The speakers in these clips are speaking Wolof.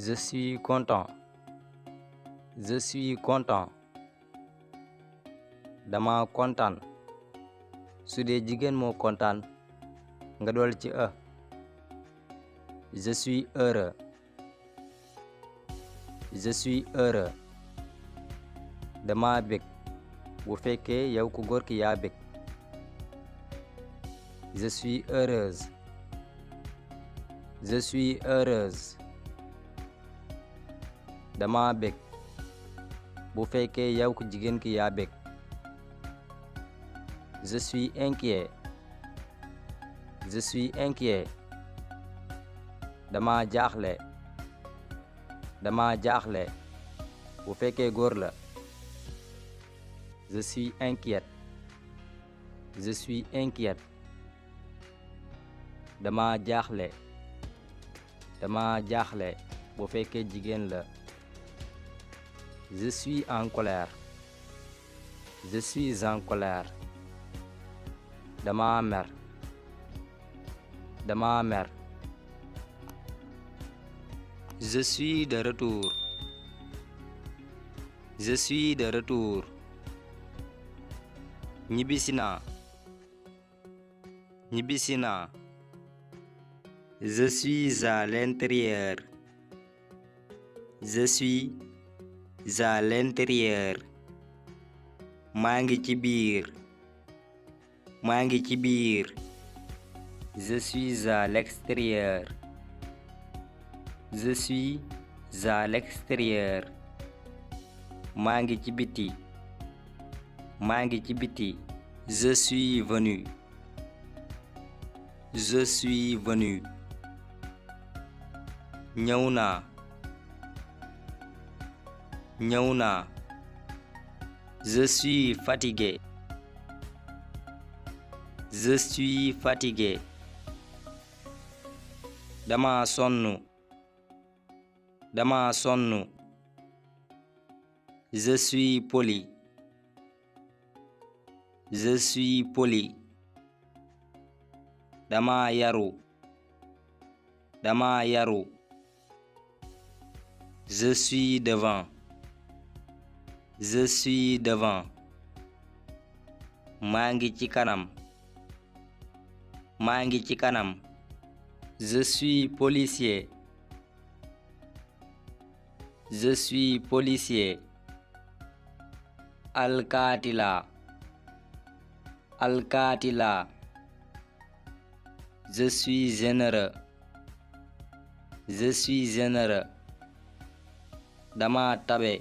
Je suis content. Je suis content. Dama kontaan. su dee jigéen moo kontaan nga dool ci e. Je suis heureux. Je suis heureux. Dama bég bu fekkee yow ku góor ki yaa bég. Je suis heureuse. Je suis heureuse. Dama bég bu fekkee yow ku jigéen ki yaa bég. Je suis inquiet. Je suis inquiet. Dama jaaxle. Dama jaaxle bu fekkee góor la. Je suis inquiète. Je suis inquiète. Dama jaaxle. Dama jaaxle bu fekkee jigéen la. Je suis en colère. Je suis en colère. Dama mer. Dama mer. Je suis de retour. Je suis de retour. ñibbisi naa. ñibbisi naa. Je suis à l'intérieur. Je suis à l'intérieur. maa ngi ci biir. maa ngi ci biir. Je suis à l'extérieur. Je suis à l'extérieur. maa ngi ci biti. maa ngi ci biti. Je suis venu. Je suis venu. ñëw naa. ñëw naa. Je suis fatigué. Je suis fatigué. Dama sonn. Dama sonn. Je suis poli. Je suis poli. Dama yaru. Dama yaru. Je suis devant. Je suis devant. maa ngi ci kanam. maa ngi ci kanam. Je suis policier. Je suis policier. alkaati laa. alkaati laa. Je suis généreux. Je suis généreux. dama tabe.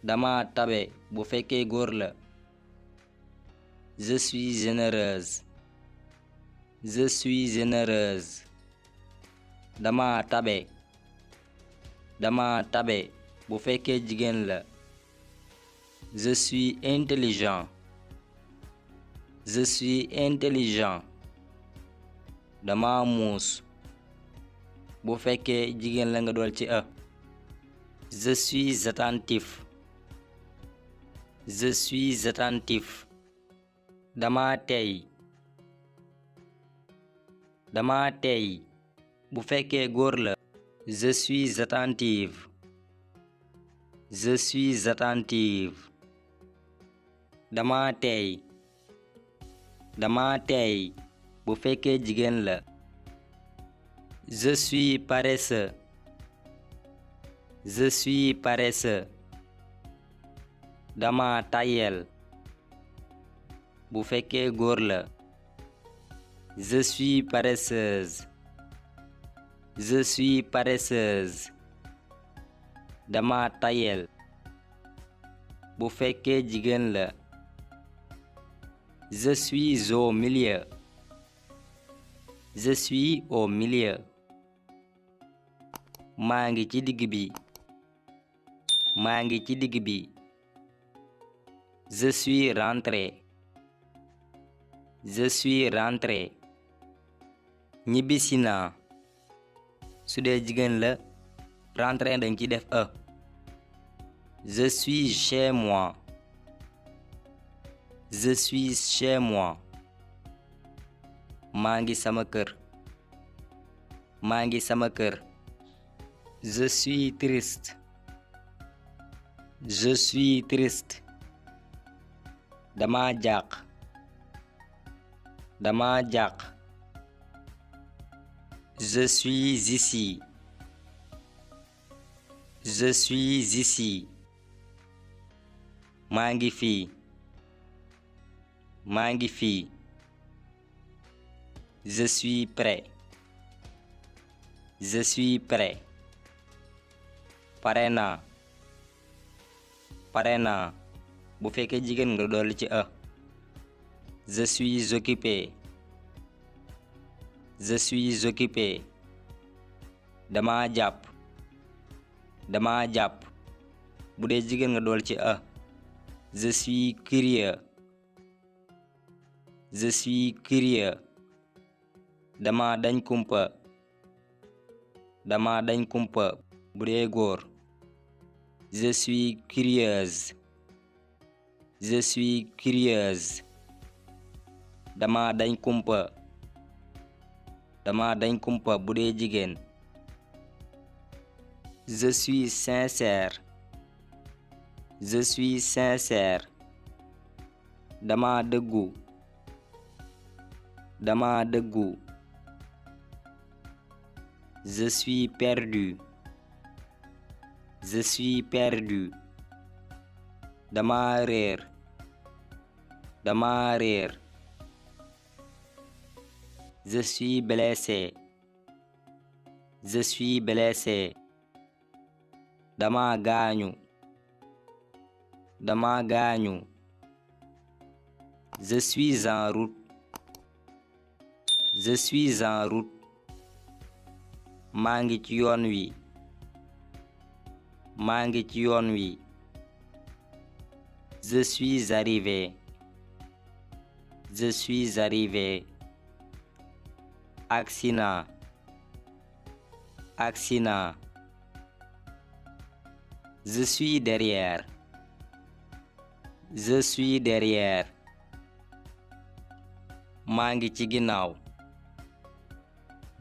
dama tabe bu fekkee góor la. Je suis généreuse. Je suis généreuse. dama tabe. dama tabe bu fekkee jigéen la. Je suis intelligent. Je suis intelligent. dama muus bu fekkee jigéen la nga dool ci e. Je suis attentif. Je suis attentif. dama tey. dama tey bu fekkee góor la. Je suis attentive. Je suis attentive. dama tey. dama tey bu fekkee jigéen la. Je suis paresseux. Je suis paresseux. dama tayel bu fekkee góor la. Je suis paresseuse. Je suis paresseuse. dama tayel bu fekkee jigéen la. Je suis au milieu. Je suis au milieu. maa ngi ci digg bi. maa ngi ci digg bi. Je suis rentré. Je suis rentré. ñibbisi naa. su dee jigéen la rentré dañ ci def e. Je suis chez moi. Je suis chez moi. maa ngi sama kër. maa ngi sama kër. Je suis triste. Je suis triste. Dama jàq. Dama jàq. Je suis ici. Je suis ici. maa ngi fii. maa ngi fii. Je suis prêt. Je suis prêt. pare naa. pare naa. bu fekkee jigéen nga dolli ci a. Je suis occupé. Je suis occupé. dama jàpp. dama jàpp. bu dee jigéen nga dolli ci a. Je suis curieux. Je suis curieux. dama dañ kumpa. dama dañ kumpa. bu dee góor. Je suis curieuse. Je suis curieuse. dama dañ kumpa. dama dañ kumpa bu dee jigéen. Je suis sincère. Je suis sincère. dama dëggu. dama dëggu. Je suis perdu. Je suis perdu. dama réer. dama réer. Je suis blessé. Je suis blessé. dama gaañu. dama gaañu. Je suis en route. Je suis en route. maa ngi ci yoon wi. maa ngi ci yoon wi. Je suis arrivé. Je suis arrivé. agsi naa. agsi naa. Je suis derrière. Je suis derrière. maa ngi ci ginnaaw.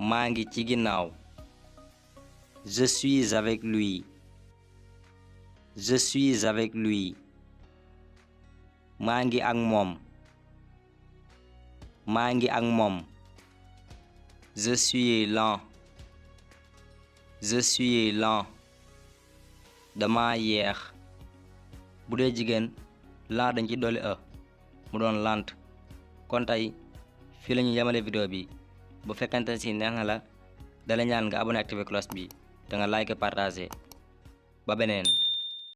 maa ngi ci ginnaaw. Je suis avec lui. Je suis avec lui. maa ngi ak moom. maa ngi ak moom. Je suis lent. Je suis lent. dama yeex. bu dee jigéen lent dañ ci dolli a mu doon lant. kon tey fii la ñu yemale vidéo bi. bu fekkente si neex na la dala ñaan nga abonné activé cloche bi te nga like partager. ba beneen.